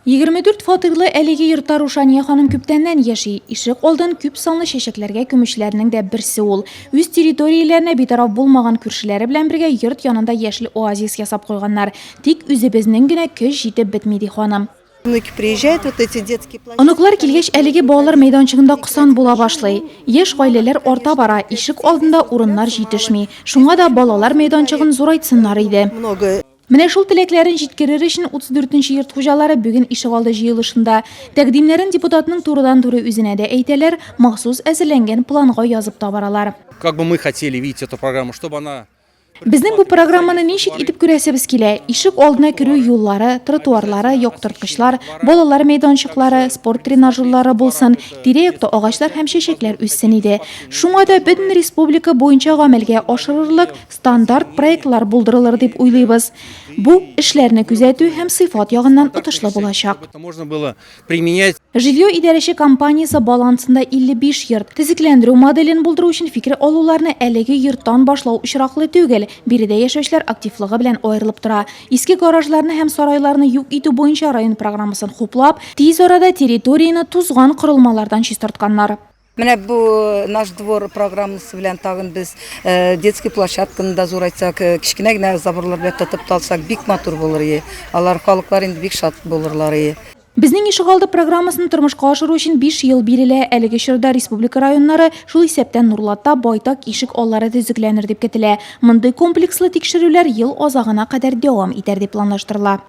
24 фатирлы әлеге йортта Рушания ханым күптәннән яши. Ишек алдын күп санлы чәчәкләргә күмүчеләрнең дә берсе ул. Үз территорияләренә битараф булмаган күршеләре белән бергә йорт янында яшел оазис ясап куйганнар. Тик үзебезнең генә көч җитеп бетми, ди ханым. Внуки приезжают, вот эти детские площадки. Оныклар килгәч, әлеге балалар мәйданчыгында кысан була башлый. Яшь гаиләләр арта бара, ишек алдында урыннар җитешми. Шуңа да балалар мәйданчыгын зурайтсыннар иде. Много. Менә шул теләкләрен җиткерер өчен 34 нче йорт хуҗалары бүген ишегалды җыелышында. Тәкъдимнәрен депутатның турыдан-туры үзенә дә әйтәләр, махсус әзерләнгән планга язып та баралар. Как бы мы хотели видеть эту программу, чтобы она. Безнең бу программаны ничек итеп күрәсебез килә, ишек алдына керү юллары, тротуарлары, яктырткычлар, балалар мәйданчыклары, спорт тренажерлары булсын, тирә-якта агачлар һәм чәчәкләр үссен иде. Шуңа да бөтен республика буенча гамәлгә ашырырлык стандарт проектлар булдырылыр дип уйлыйбыз. Бу, эшләрне күзәтү һәм сыйфат ягыннан отышлы булачак. Жилье идарәче компаниясе балансында 55 йорт. Төзекләндерү моделен булдыру өчен фикер алуларны әлеге йорттан башлау очраклы түгел. Биредә яшәүчеләр активлыгы белән аерылып тора. Иске гаражларны һәм сарайларны юк итү буенча район программасын хуплап, тиз арада территорияне тузган корылмалардан чистартканнар. Менә бу Наш двор программасы белән тагын без детский площадканы да зурайтсак, кечкенә генә заборлар белән тотып та алсак, бик матур булыр ие. Алар халыклар инде бик шат булырлар ие. Безнең ишегалды программасын тормышка ашыру өчен биш ел бирелә. Әлеге чорда республика районнары, шул исәптән Нурлатта байтак ишек аллары төзекләнер дип көтелә. Мондый комплекслы тикшерүләр ел азагына кадәр дәвам итәр дип планлаштырыла.